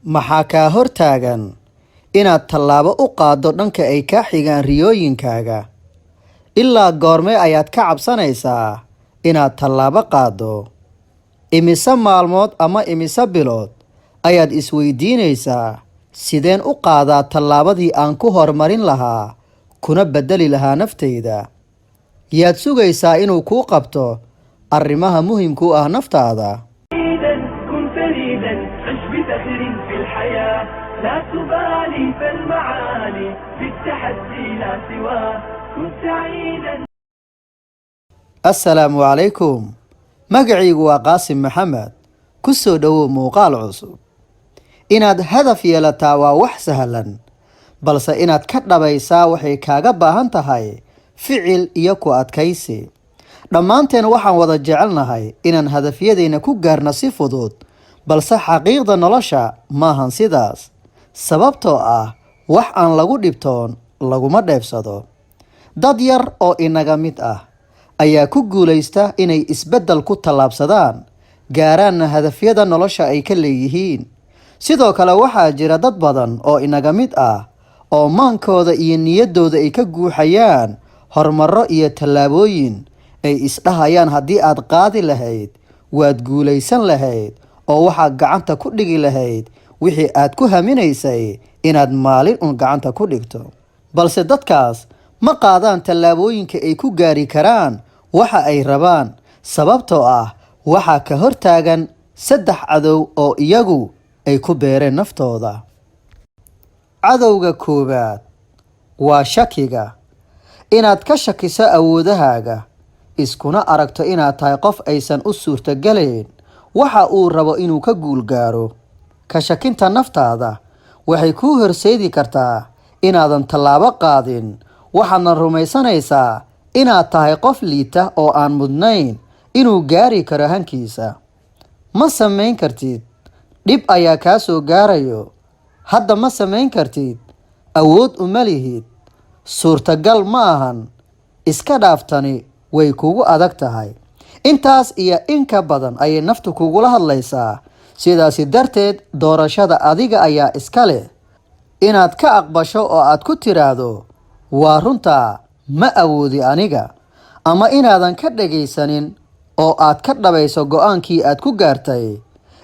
Maxaa kaa hortaagan inaad tallaabo u qaaddo dhanka ay kaa xigaan riyooyinkaaga? Ilaa goormee ayaad ka cabsanaysaa inaad tallaabo qaaddo? Imise maalmood ama imise bilood ayaad isweydiinaysaa, "Sideen u qaadaa tallaabadii aan ku horumarin lahaa kuna beddeli lahaa naftayda?" Yaad sugaysaa inuu kuu qabto arrimaha muhimku ah naftaada? كن فريدا، عش بفخر في الحياة، لا تبالي فالمعالي في التحدي لا سواه، كن سعيدا. Assalaamu calaykum. Magacaygu waa Qaasim Maxamed. Ku soo dhowow muuqaal cusub. Inaad hadaf yeelataa waa wax sahlan, balse inaad ka dhabaysaa waxay kaaga baahan tahay ficil iyo ku adkaysi. Dhammaanteen waxaan wada jecelnahay inaan hadafyadeenna ku gaarno si fudud, balse xaqiiqda nolosha maahan sidaas, sababtoo ah wax aan lagu dhibtoon laguma dheebsado. Dad yar oo inaga mid ah ayaa ku guulaysta inay isbeddel ku tallaabsadaan, gaaraanna hadafyada nolosha ay ka leeyihiin. Sidoo kale, waxaa jira dad badan oo inaga mid ah oo maankooda iyo niyaddooda ay ka guuxayaan horumarro iyo tallaabooyin ay isdhahayaan haddii aad qaadi lahayd waad guulaysan lahayd oo waxaad gacanta ku dhigi lahayd wixii aad ku haminaysay inaad maalin un gacanta ku dhigto. Balse dadkaas ma qaadaan tallaabooyinka ay ku gaari karaan waxa ay rabaan, sababtoo ah waxaa ka hortaagan saddex cadow oo iyagu ay ku beereen naftooda. Cadowga koowaad waa shakiga. Inaad ka shakiso awoodahaaga, iskuna aragto inaad tahay qof aysan u suurtagalayn waxa uu rabo inuu ka guul gaaro. Ka shakinta naftaada waxay kuu horseedi kartaa inaadan tallaabo qaadin, waxaadna rumaysanaysaa inaad tahay qof liita oo aan mudnayn inuu gaari karo hankiisa. Ma samayn kartid, dhib ayaa kaa soo gaarayo, hadda ma samayn kartid, awood uma lihid, suurtagal ma ahan, iska dhaaftani way kugu adag tahay. Intaas iyo in ka badan ayay naftu kugula hadlaysaa. Sidaasi darteed, doorashada adiga ayaa iska leh inaad ka aqbasho oo aad ku tiraahdo, "Waa runtaa, ma awoodi aniga," ama inaadan ka dhagaysanin oo aad ka dhabayso go'aankii aad ku gaartay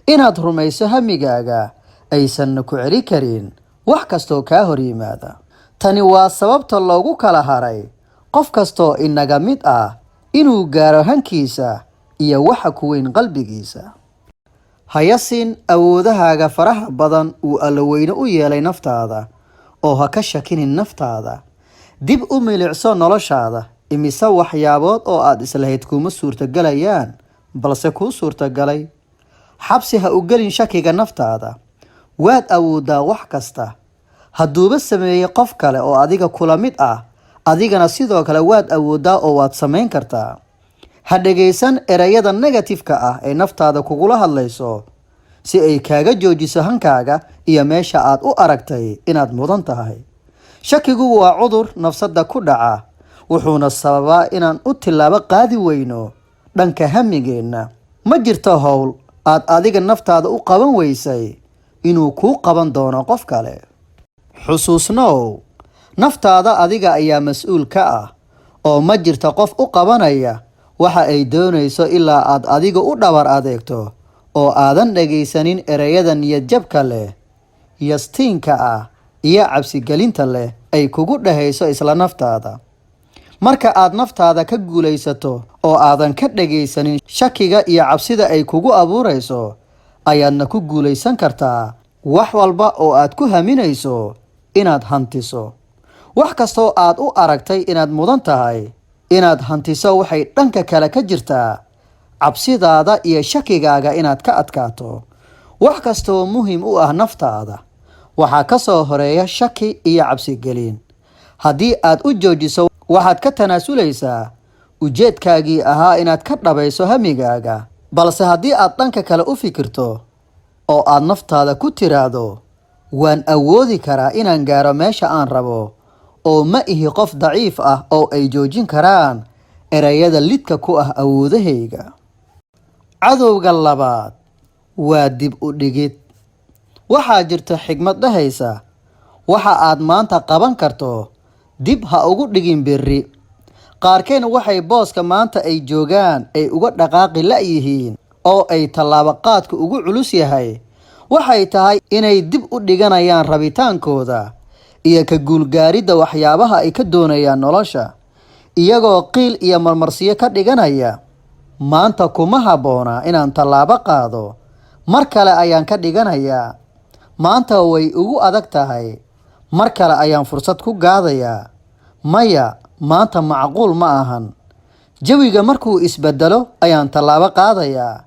inaad rumayso hamigaaga, aysanna ku celi karin wax kastoo kaa hor yimaada. Tani waa sababta loogu kala haray qof kastoo inaga mid ah inuu gaaro hankiisa iyo waxa ku weyn qalbigiisa. Ha yasin awoodahaaga faraha badan uu Allaweyne u yeelay naftaada, oo ha ka shakinin naftaada. Dib u milicso noloshaada. Imise waxyaabood oo aad islahayd kuma suurtogalayaan balse kuu suurtogalay? Xabsi ha u gelin shakiga naftaada. Waad awooddaa wax kasta. Hadduuba sameeyey qof kale oo adiga kula mid ah, adigana sidoo kale waad awooddaa oo waad samayn kartaa. Ha dhegaysan ereyada negative-ka ah ee naftaada kugula hadlayso si ay kaaga joojiso hankaaga iyo meesha aad u aragtay inaad mudan tahay. Shakigu waa cudur nafsadda ku dhaca, wuxuuna sababaa inaan u tillaabo qaadi weyno dhanka hamigeenna. Ma jirto howl aad adiga naftaada u qaban weysay inuu kuu qaban doono qof kale. Xusuusnow, naftaada adiga ayaa mas'uul ka ah, oo ma jirto qof u qabanaya waxa ay doonayso ilaa aad adiga u dhabar adeegto oo aadan dhagaysanin ereyada niyadjabka leh, yastiinka ah iyo cabsigelinta leh ay kugu dhahayso isla naftaada. Marka aad naftaada ka guulaysato oo aadan ka dhagaysanin shakiga iyo cabsida ay kugu abuurayso, ayaadna ku guulaysan kartaa wax walba oo aad ku haminayso inaad hantiso. Wax kastoo aad u aragtay inaad mudan tahay inaad hantiso waxay dhanka kale ka jirtaa cabsidaada iyo shakigaaga inaad ka adkaato. Wax kastoo muhiim u ah naftaada waxaa ka soo horeeya shaki iyo cabsigelin. Haddii aad u joojiso, waxaad ka tanaasulaysaa ujeedkaagii ahaa inaad ka dhabayso hamigaaga. Balse haddii aad dhanka kale u fikirto oo aad naftaada ku tiraahdo, "Waan awoodi karaa inaan gaaro meesha aan rabo, oo ma ihi qof daciif ah oo ay joojin karaan ereyada lidka ku ah awoodahayga." Cadowga labaad waa dib u dhigid. Waxaa jirta xigmad dhahaysa: waxa aad maanta qaban karto dib ha ugu dhigin berri. Qaarkeen waxay booska maanta ay joogaan ay uga dhaqaaqi la'yihiin oo ay tallaabo qaadku ugu culus yahay waxay tahay inay dib u dhiganayaan rabitaankooda iyo ka guulgaaridda waxyaabaha ay ka doonayaan nolosha, iyagoo qiil iyo marmarsiyo ka dhiganaya: maanta kuma habboona inaan tallaabo qaado, mar kale ayaan ka dhiganayaa, maanta way ugu adag tahay, mar kale ayaan fursad ku gaadayaa, maya, maanta macquul ma ahan, jawiga markuu isbedelo ayaan tallaabo qaadayaa,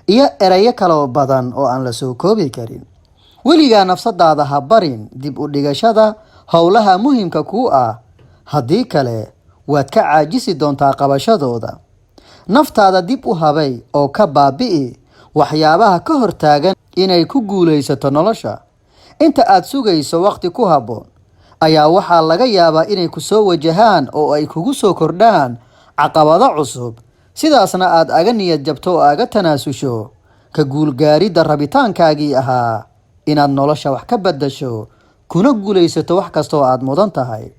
iyo erayo kaloo badan oo aan la soo koobi karin. Weligaa nafsadaada ha barin dib u dhigashada howlaha muhiimka kuu ah, haddii kale waad ka caajisi doontaa qabashadooda. Naftaada dib u habay oo ka baabi'i waxyaabaha ka hortaagan inay ku guulaysato nolosha. Inta aad sugayso waqti ku habboon ayaa waxaa laga yaabaa inay ku soo wajahaan oo ay kugu soo kordhaan caqabado cusub, sidaasna aad aga niyad jabto oo aga tanaasusho ka guulgaaridda rabitaankaagii ahaa inaad nolosha wax ka beddasho kuna guulaysato wax kasta oo aad mudan tahay.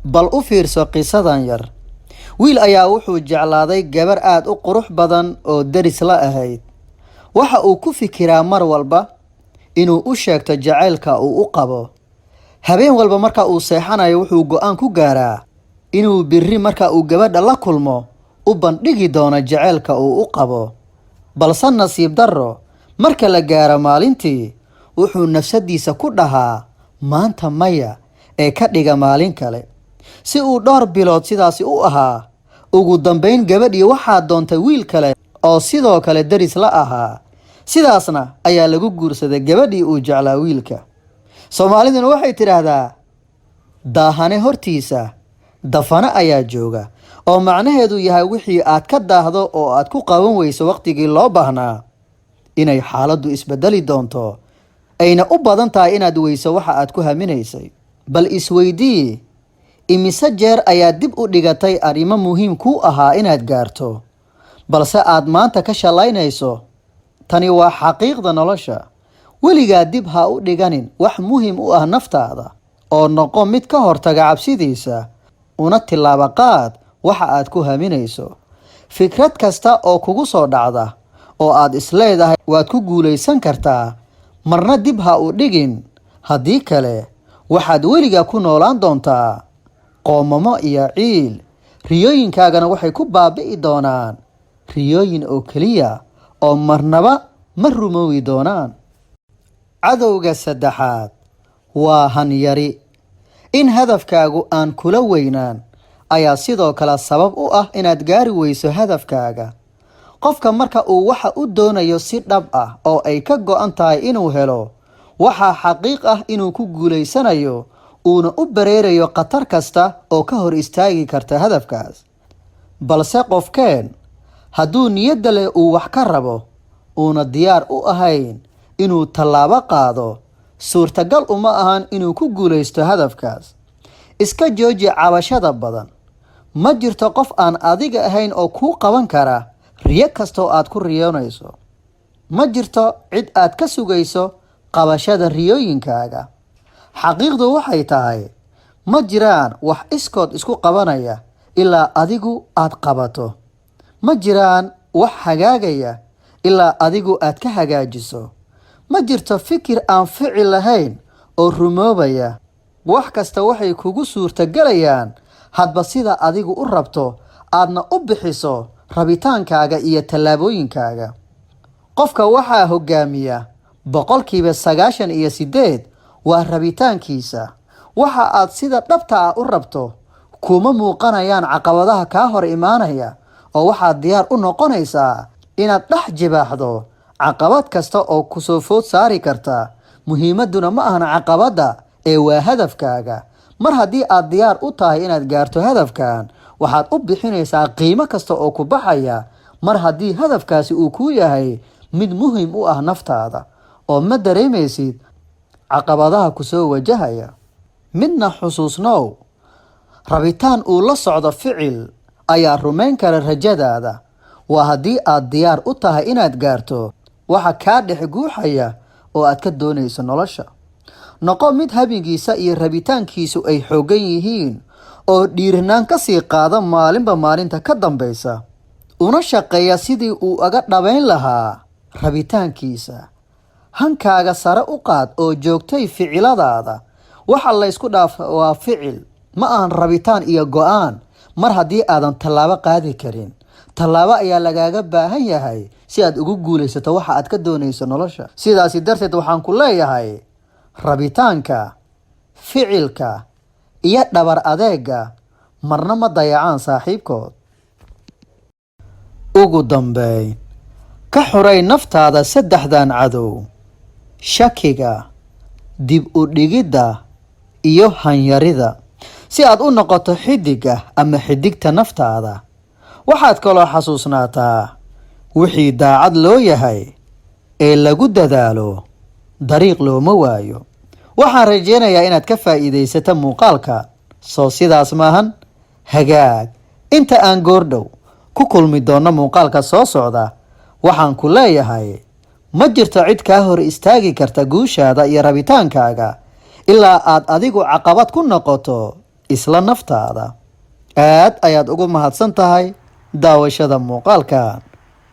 Bal u fiirso qisadan yar. Wiil ayaa wuxuu jeclaaday gabar aad u qurux badan oo deris la ahayd. Waxa uu ku fikiraa mar walba inuu u sheegto jacaylka uu u qabo. Habeen walba marka uu seexanayo wuxuu go'aan ku gaaraa inuu birri marka uu gabadha la kulmo u bandhigi doono jacaylka uu u qabo. Balse nasiib darro, marka la gaaro maalintii, wuxuu nafsadiisa ku dhahaa maanta maya, ee ka dhiga maalin kale. Si uu dhowr bilood sidaasi u ahaa, ugu dambayn gabadhii waxaa doontay wiil kale oo sidoo kale deris la ahaa. Sidaasna ayaa lagu guursaday gabadhii uu jeclaa wiilka. Soomaaliduna waxay tidhaahdaa daahane hortiisa dafane ayaa jooga, oo macnaheedu yahay wixii aad ka daahdo oo aad ku qaban weyso waqtigii loo baahnaa inay xaaladdu isbedeli doonto, ayna u badan tahay inaad weyso waxa aad ku haminaysay. Bal isweydii, imise jeer ayaa dib u dhigatay arrimo muhiim kuu ahaa inaad gaarto, balse aad maanta ka shallaynayso? Tani waa xaqiiqda nolosha. Weligaa dib ha u dhiganin wax muhiim u ah naftaada, oo noqo mid ka hortaga cabsidiisa una tillaabo qaad waxa aad ku haminayso. Fikrad kasta oo kugu soo dhacda oo aad isleedahay waad ku guulaysan kartaa, marna dib ha u dhigin. Haddii kale waxaad weligaa ku noolaan doontaa qoomamo iyo ciil, riyooyinkaagana waxay ku baabi'i doonaan riyooyin oo keliya oo marnaba ma rumoowi doonaan. Cadowga saddexaad waa hanyari. In hadafkaagu aan kula weynaan ayaa sidoo kale sabab u ah inaad gaari weyso hadafkaaga. Qofka marka uu waxa u doonayo si dhab ah oo ay ka go'an tahay inuu helo, waxaa xaqiiq ah inuu ku guulaysanayo, uuna u bareerayo khatar kasta oo ka hor istaagi karta hadafkaas. Balse qofkeen hadduu niyadda leh uu wax ka rabo, uuna diyaar u ahayn inuu tallaabo qaado, suurtagal uma ahan inuu ku guulaysto hadafkaas. Iska jooji cabashada badan. Ma jirto qof aan adiga ahayn oo kuu qaban kara riyo kastoo aad ku riyoonayso. Ma jirto cid aad ka sugayso qabashada riyooyinkaaga. Xaqiiqdu waxay tahay, ma jiraan wax iskood isku qabanaya ilaa adigu aad qabato. Ma jiraan wax hagaagaya ilaa adigu aad ka hagaajiso. Ma jirto fikir aan ficil lahayn oo rumoobaya. Wax kasta waxay kugu suurtagelayaan hadba sida adigu u rabto aadna u bixiso rabitaankaaga iyo tallaabooyinkaaga. Qofka waxaa hoggaamiya 98% waa rabitaankiisa. Waxa aad sida dhabta ah u rabto kuma muuqanayaan caqabadaha kaa hor imaanaya, oo waxaad diyaar u noqonaysaa inaad dhex jibaaxdo caqabad kasta oo kusoo food saari karta. Muhiimadduna ma ahan caqabadda ee waa hadafkaaga. Mar haddii aad diyaar u tahay inaad gaarto hadafkan, waxaad u bixinaysaa qiimo kasta oo ku baxaya, mar haddii hadafkaasi uu kuu yahay mid muhiim u ah naftaada, oo ma dareemaysid caqabadaha kusoo wajahaya. Midna xusuusnow, rabitaan uu la socdo ficil ayaa rumayn kara rajadaada. Waa haddii aad diyaar u tahay inaad gaarto waxa kaa dhex guuxaya oo aad ka doonayso nolosha. Noqo mid habigiisa iyo rabitaankiisu ay xooggan yihiin oo dhiiranaan ka sii qaada maalinba maalinta ka dambaysa, una shaqeeya sidii uu uga dhabayn lahaa rabitaankiisa. Hankaaga sare u qaad oo joogtay ficiladaada. Waxa laysku dhaaf waa ficil, ma ahan rabitaan iyo go-aan. Mar haddii aadan tallaabo qaadi karin, tallaabo ayaa lagaaga baahan yahay si aad ugu guulaysato waxa aad ka doonayso nolosha. Sidaasi darteed waxaan ku leeyahay, rabitaanka, ficilka iyo dhabar adeega marna ma dayacaan saaxiibkood. Ugu dambeyn, ka xuray naftaada saddexdan cadow: shakiga, dib u dhigidda iyo hanyarida, si aad u noqoto xidiga ama xidigta naftaada. Waxaad kaloo xasuusnaataa, wixii daacad loo yahay ee lagu dadaalo dariiq looma waayo. Waxaan rajeynayaa inaad ka faa'iidaysato muuqaalka. Soo sidaas maahan? Hagaag, inta aan goordhow ku kulmi doonno muuqaalka soo socda, waxaan ku leeyahay, ma jirto cid kaa hor istaagi karta guushaada iyo rabitaankaaga ilaa aad adigu caqabad ku noqoto isla naftaada. Aad ayaad ugu mahadsan tahay daawashada muuqaalkan.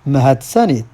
Mahadsanid.